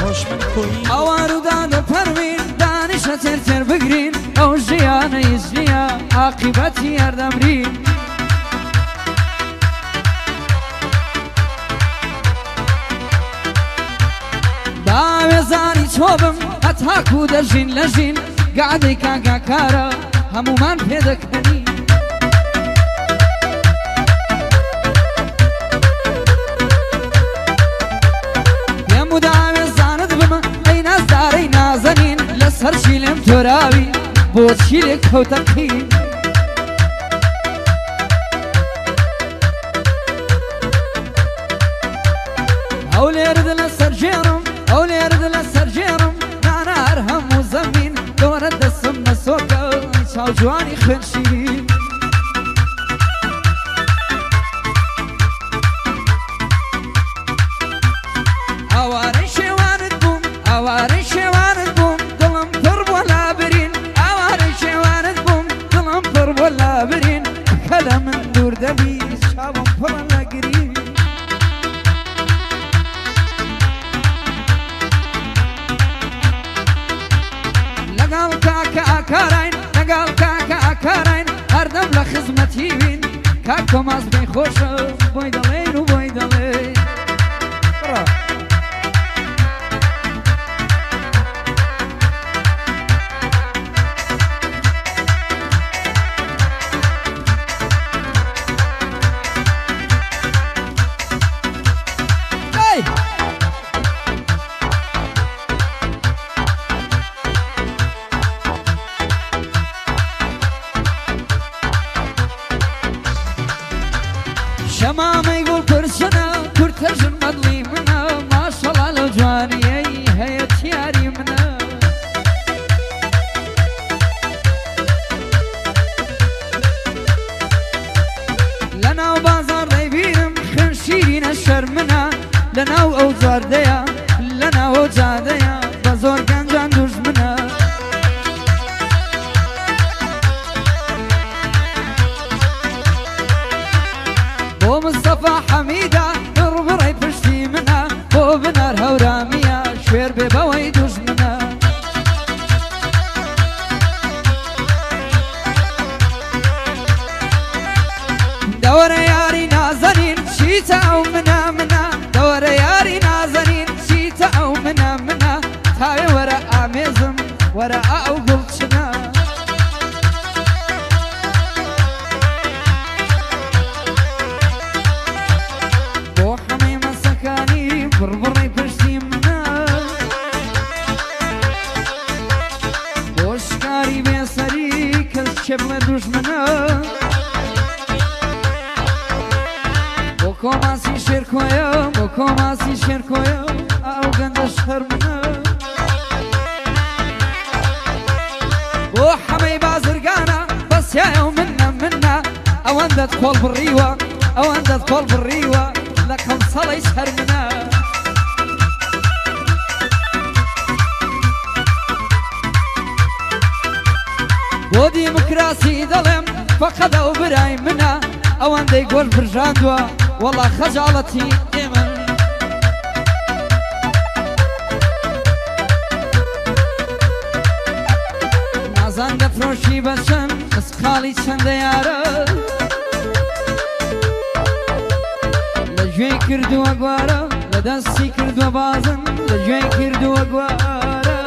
خۆش من کۆیی. هاوار و دادە پەروین دانیشە تێر تێر بگرین، ئەو ژیانە هیچ نییە عاقیبەتی هەر دەمرین. باوێزانی چۆبم هەتاکو دەژین لە ژین، گەعدەی کاکاکارە هەمومان پێدەکەنی. پێم و داوێزانت بمە ئەی نازدارەی نازەنین، لەسەر چیلم تۆراوی بۆ چیلێک کەوتە قین. ئەو لێرد لەسەر ژێڕم، ئەو لێرد لەسەر ژێڕم، نانار هەموو زەمین دۆرە دەسم مەسۆکە چاو جوانی خوێن شیرین. ئاوارەی شێوانت بووم، ئاوارەی شێوانت بووم، دڵم پڕ بووە لابرین. ئاوارەی شێوانت بووم، دڵم پڕ بووە لابرین، کە لە من دوور دەبی چاوم پڕە لە گرین. لەگەڵ کاکە ئاکاراین، لەگەڵ کاکە ئاکاراین، هەردەم لە خزمەتی بین. کاک کۆماس بێ خۆشە بۆی دەڵێن و بۆی دەڵێن. بڕە. Hey! شەمامەی گوڵ پرسنە کورتە ژن مەدڵی منە، ماشەڵا لەو جوانیەی هەیە تیاری منە. لەناو بازاڕ دەیبینم خوێن شیرینە شەرمنە، لەناو ئەو جاردەیە، لەناو ئەو جادەیە بە زۆر گەنجان دوژمنە. بۆ مستەفا حەمیدە بڕبڕەی پشتی منە، بۆ بنار هەورامیە شوێر بێ بەوەی دوژمنە. دەوەرە یاری نازەنین چیتە ئەو منە منە، دەوەرە یاری نازەنین چیتە ئەو منە منە، تاوێ وەرە ئامێزم وەرە ئەو گوڵچنە. بۆ حەمەی مەسەکانی بڕبڕەی پشتی منە، بۆ شکاری بێسەری کەس چێ بڵێ دوژمنە. بۆ کۆماسی شێرکۆیە، بۆ کۆماسی شێرکۆیە ئەو گەندە شەرمنە. بۆ حەمەی بازرگانە بەسیایە و منە منە، ئەوەندەت کۆڵ بڕیوە، ئەوەندەت کۆڵ بڕیوە لە کەمسەڵی شەرمنە. بۆ دیموکراسی دەڵێم فەقەت ئەو برای منە، ئەوەندەی گۆش برژاندووە وەڵا خەجاڵەتی ئێمە. نازان دەفرۆشی بە چەند مسقاڵی چەندە یارە، لە گوێی کردووە گوارە، لە دەستی کردووە بازن، لە گوێی کردووە گوارە.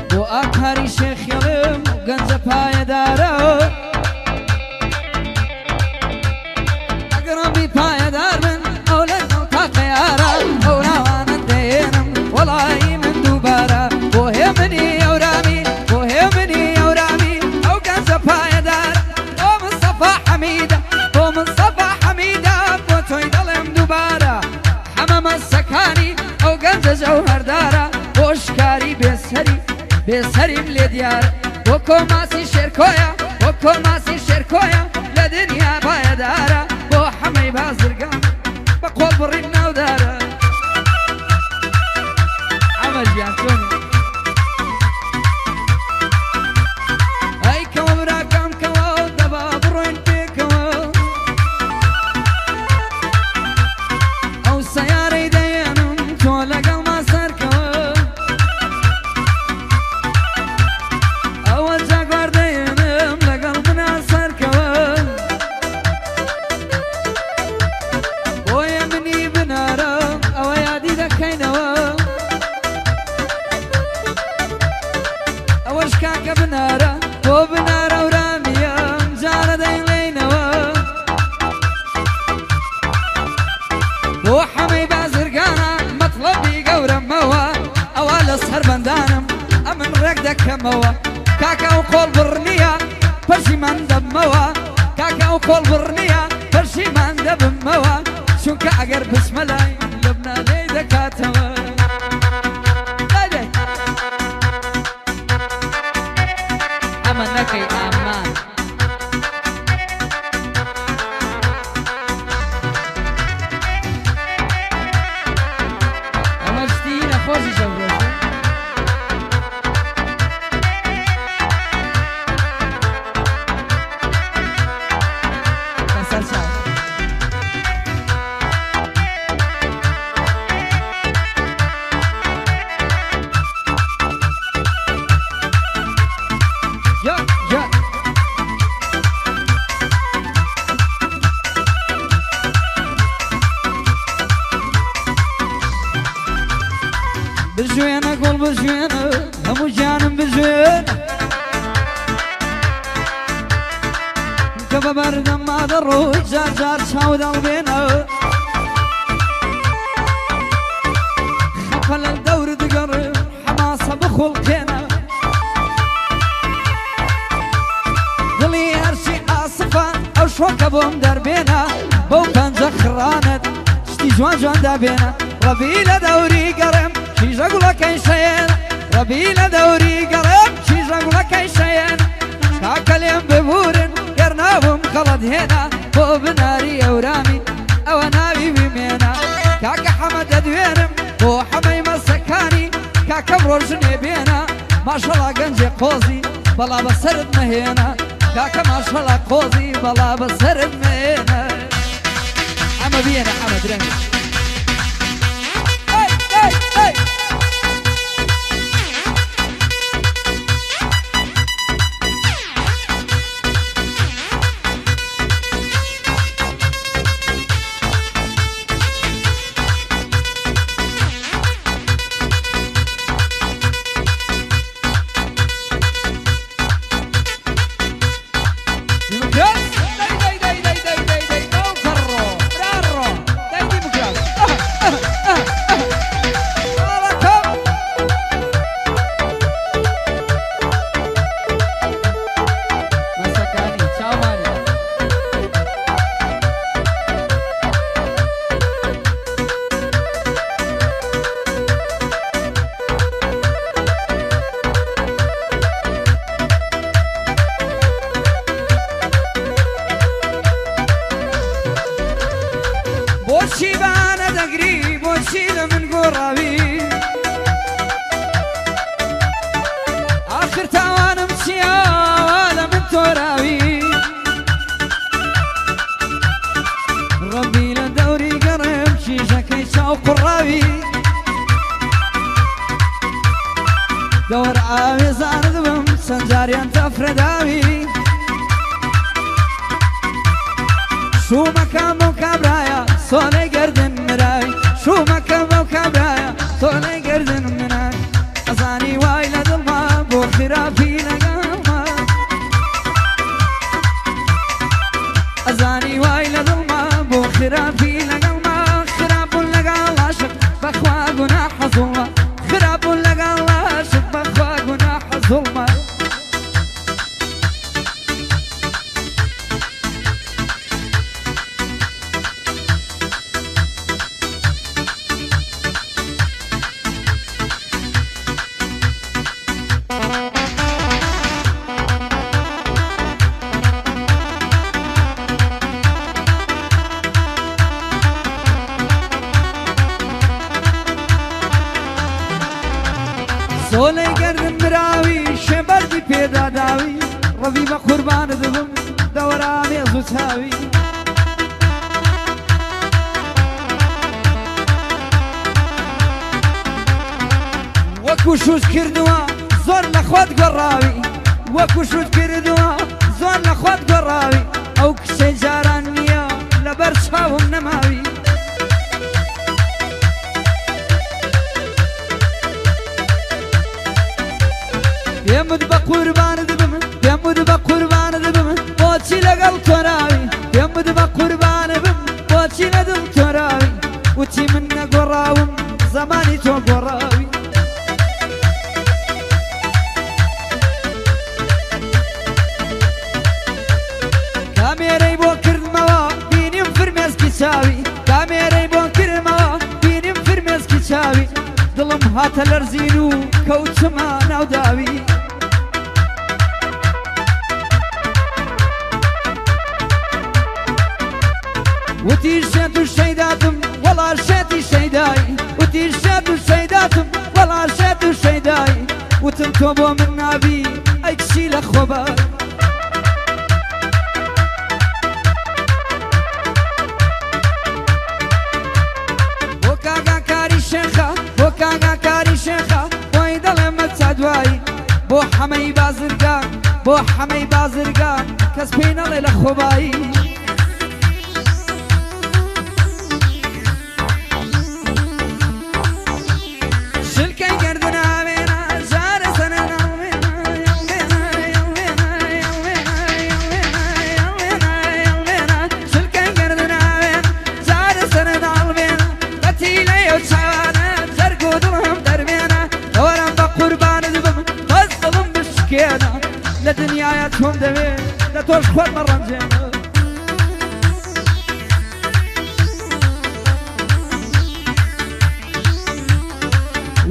بۆ ئاکاری شێخێڵم گەنجە پایەدارە، ئەگەرم بی پایەدار بن ئەو لەگەڵ تاقەیارە، ئەو ناوانە دێنم وەڵایی من دووبارە. بۆ هێمنی ئەورامی، بۆ هێمنی ئەورامی ئەو گەنجە پایەدارە، بۆ مستەفا حەمیدە، بۆ مستەفا حەمیدە بۆ تۆی دەڵێم دووبارە. حەمە مەسەکانی ئەو گەنجە جەوهەردارە، بۆ شکاری بێسەری بێسەریم لێ دیارە. بۆ کۆماسی شێرکۆیە، بۆ کۆماسی شێرکۆیە لە دنیا پایەدارە، بۆ حەمەی بازرگان بە قۆڵ بڕین ناودارە. حەمە گیان چۆنی؟ ئەی کەوە براکەم کەوە دەبا بڕۆین پێکەوە، ئەو سەیارەی دەیە سەربەندانم ئەمن ڕێک دەکەمەوە کاکە ئەو قۆڵ بڕ نییە پەشیمان دەبمەوە کاکە ئەو قۆڵ بڕ نییە پەشیمان دەبمەوە چونکە ئەگەر بچمە لای لەبنا لێی دەکاتەوە. دای دای. ئەمە نەکەی ئامان. ئەمە شتی نەخۆشیش ئەفرۆشن. بەسەر چاو. یا یا. بژوێنە گوڵ بژوێنە هەموو گیانم بژوێنە کە بە بەردەم مادەڕۆی جار جار چاو دەڵبێنە خەفە لە دەور دگەڕێ حەماسە بخوڵقێنە دڵی هەرچی ئاسفە ئەو شۆکە بۆم دەربێنە بەو پەنجە خڕانت شتی جوان جوان دابێنە ڕەبی لە دەوری گەڕێم کیژە گوڵەکەی شەیەنە ڕەبی لە دەوری گەڕێم کیژە گوڵەکەی شەیەنە کاکە لێم ببورن گەر ناوم خەڵەت هێنا بۆ بناری ئەورامی ئەوە ناوی بمێنە کاکە حەمە دەدوێنم بۆ حەمەی مەسەکانی کاکەم ڕۆژنێ بێنە ماشەڵا گەنجێ قۆزی بەڵا بەسەرت مەهێنە کاکە ماشەڵا قۆزی بەڵا بەسەرت مەهێنە. ئەمە بێنە حەمە درەنگ. ئەی ئەی ئەی. دیموکراس دەی دەی دەی دەی دەی دەی دەی ئەو فەڕۆ براڕۆ دەی دیموکراس. ماڵەکەم. مەسەکانی چاومانی. بۆچی بانە دەگری بۆچی لە من گۆڕاوی ئاخر تاوانم چییە لە من تۆراوی ڕەبی لە دەوری گەڕێم کیژەکەی چاو قوڕاوی دەوەر ئاوێزانت بم چەند جاریان تەفرەداوی شومەکەم بەو کابرایە سۆنەی گەردن مراوی شومەکەم بەو کابرایە سۆنەی گەردن منای ئەزانی وای لە دڵما بۆ خراپی لەگەڵما ئەزانی وای لە دڵما بۆ خراپی لەگەڵما خراپ بوون لەگەڵ عاشق بەخوا گوناحە زوڵمە خراپ بوون لەگەڵ عاشق بەخوا گوناحە زوڵمە. سۆلەی گەردن مراوی شێبەردی پێداداوی ڕەبی بە قوربانت بم دەوەرامێز و چاوی وەکو شوش کردووە زۆر لە خۆت گۆڕاوی وەکو شوت کردووە زۆر لە خۆت گۆڕاوی ئەو کچەی جاران نییە لەبەر چاوم نەماوی پێمت بە قوربانت بم پێمت بە قوربانت بم بۆچی لەگەڵ تۆراوی پێمت بە قوربانە بم بۆچی لە دڵ تۆراوی وتی من نەگۆڕاوم زەمانی تۆ گۆڕاوی. چاوی دامێرەی بۆ کرمەوە بینیم فرمێسکی چاوی دڵم هاتە لەرزین و کەوتمە ناوداوی. وتی شێت و شەیداتم وەڵا شێتی شەیدایی، وتی شێت و شەیداتم وەڵا شێت و شەیدایی، وتم تۆ بۆ من نابی ئەی کچی لە خۆبای. بۆ کاگاکاری شێخە، بۆ کاگاکاری شێخە، بۆی دەڵێمە چا دوایی، بۆ حەمەی بازرگان، بۆ حەمەی بازرگان، کەس پێی نەڵێ لە خۆبایی. شلکەی گەردن ئاوێنە جارە سەرە ناوێنە شلکەی گەردن ئاوێنە جارە سەرە ناڵوێنە بەتیلەی ئەو چاوانە جەرگ و دڵم دەرمێنە دەوەرم بە قوربانت بم بەس دڵم بشکێنە لە دنیاە تۆم دەوێ لە تۆش خۆت مەڕەنجێنە.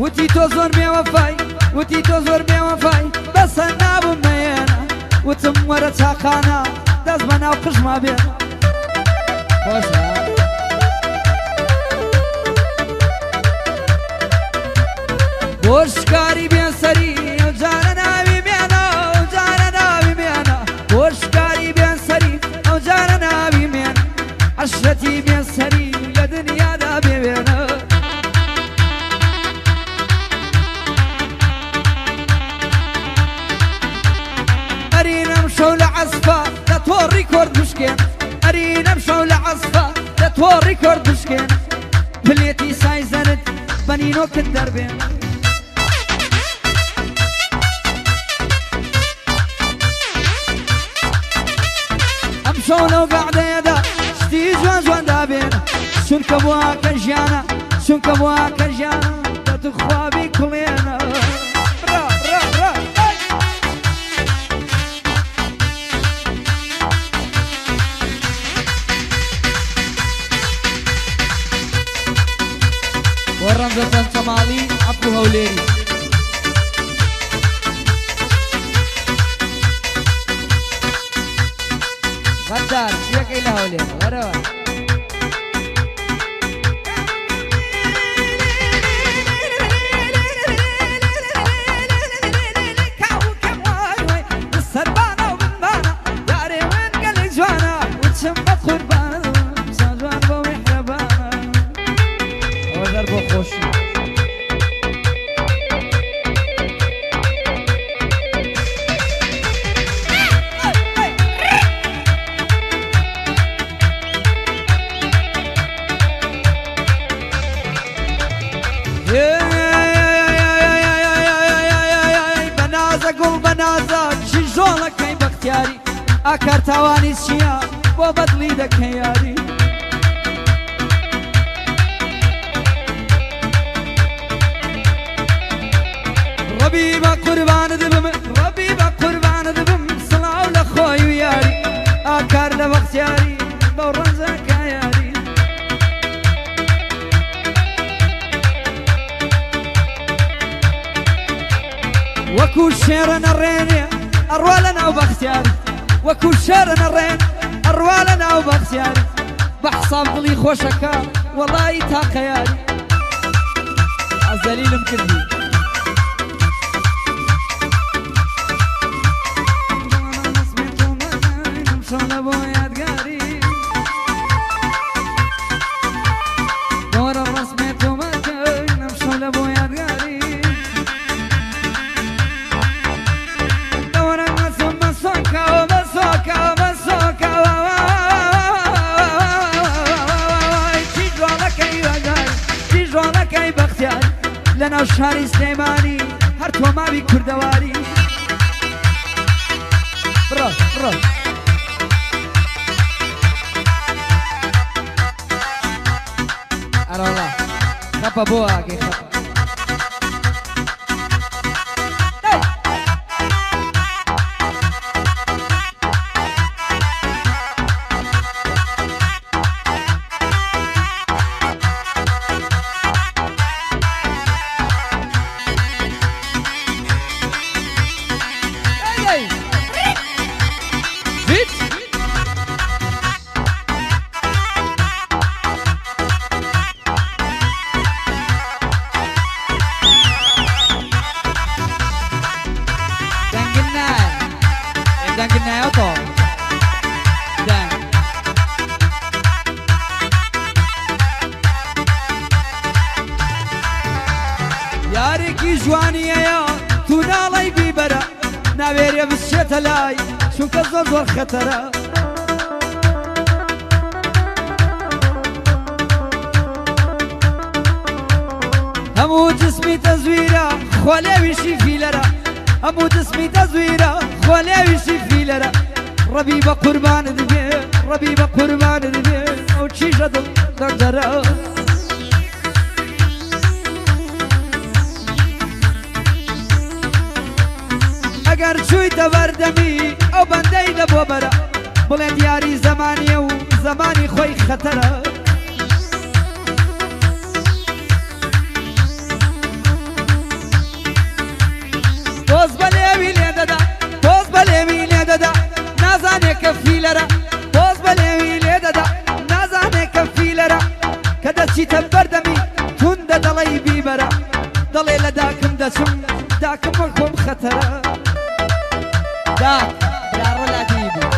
وتی تۆ زۆر بێوەفای، وتی تۆ زۆر بێوەفای، بەسە نابم مەیەنە، وتم وەرە چاقانە دەست بە ناو قژما بێنە. خۆشە. بۆ شکاری بێسەری ئەو جارە ناوی مێنە، ئەو جارە ناوی مێنە، بۆ شکاری بێسەری ئەو جارە ناوی مێنە، عەشرەتی بێسەری لە دنیادا بێوێنە. ئەرینەم شەو لە عەسفا لە تۆ ڕیکۆرد بشکێن، ئەرینەم شەو لە عەسفا لە تۆ ڕیکۆرد بشکێن، پلێتی سایزەرت بە نینۆکت دەربێن. ئەم شەو لەو قەعدەیەدا شتی جوان جوان دابێنە، چونکە بواکە ژیانە، چونکە بواکە ژیانە دەتخوا بیکوڵێنە. ڕا ڕا ڕا ئەی. بۆ ڕەمزە چەمچەماڵی عەفو هەولێری. غەدار چیەکەی لە هەولێر وەرەوە. سەربانە و بنبانە یارێ من گەلێک جوانە، وچم بە قوربان جوان بۆ میحرەبانە. ئەوە دەر بۆ خۆشی. بەنازە گوڵ بەنازە چی ژۆڵەکەی بەختیاری، ئاکار تاوانی چییە بۆ بەدڵی دەکەی یاری. ڕەبی بە قوربانت بم، ڕەبی بە قوربانت بم، سڵاو لە خۆی و یاری، ئاکار لە بەختیاری بەو ڕەنجەکە یاری. وەکو شێرە نەڕێنێ ئەڕوا لە ناو بەختیاری، وەکو شێرە نەڕێن ئەڕوا لە ناو بەختیاری، بە حساب دڵی خۆشەکە وەڵایی تاقە یاری. ئازەلیلم کردی. بۆ یادگاری دۆرە ڕەسمێ تۆمەکەی نەمشەو لە بۆ یادگاری، دۆرە مەسم مەسۆکەوە مەسۆکەوە مەسۆکەوە، چی جوانەکەی بەگار، چی جوانەکەی بەختیار، لە ناو شاری سلێمانی هەر تۆماوی کوردەواری. بڕۆ بڕۆ. ئەرەوەڵا خەپە بۆ ئاگەی خەپە. جوانیەیە تو ناڵەی بیبەرە ناوێرێ بچێتە لای چونکە زۆر زۆر خەتەرە. هەموو جسمی تەزویرە خوا لێویشی فیلەرە هەموو جسمی تەزویرە خوا لێویشی فیلەرە ڕەبی بە قوربانت بێ ڕەبی بە قوربانت بێ ئەو چیژە دڵ دەنجەرە. ئەگەر چوویتە بەردەمی ئەو بەندەی لە بۆ بەرە بڵێ دیاری زەمانیە و زەمانی خۆی خەتەرە. تۆز بە لێوی لێ دەدا تۆز بە لێوی لێ دەدا نازانێ کە فیلەرە تۆز بە لێوی لێ دەدا نازانێ کە فیلەرە کە دەچیتە بەردەمی توندە دەڵێی بیبەرە دەڵێ لە داکم دەچم داکم وەک خۆم خەتەرە. داک براڕۆ لادێی بوو.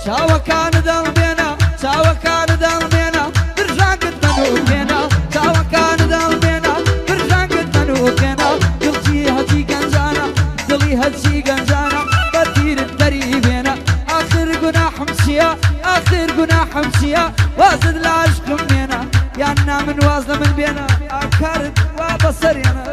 چاوەکانت هەڵبێنە چاوەکانت هەڵبێنە برژانگت مەنووکێنە چاوەکانت هەڵبێنە برژانگت مەنووکێنە دڵی هەچی گەنجانە دڵی هەچی گەنجانە بە تیرت دەری بێنە ئاخر گوناحم چییە ئاخر گوناحم چییە وازت لە عەشقم بێنە یان نا من واز لە من بێنە ئاکارت وا بەسەرێنە.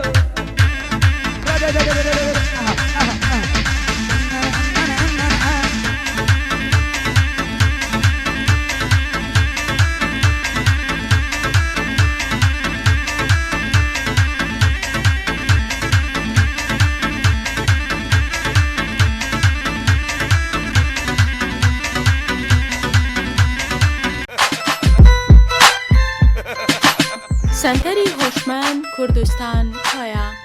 سەنتەری هۆشمەند کوردستان کۆیە.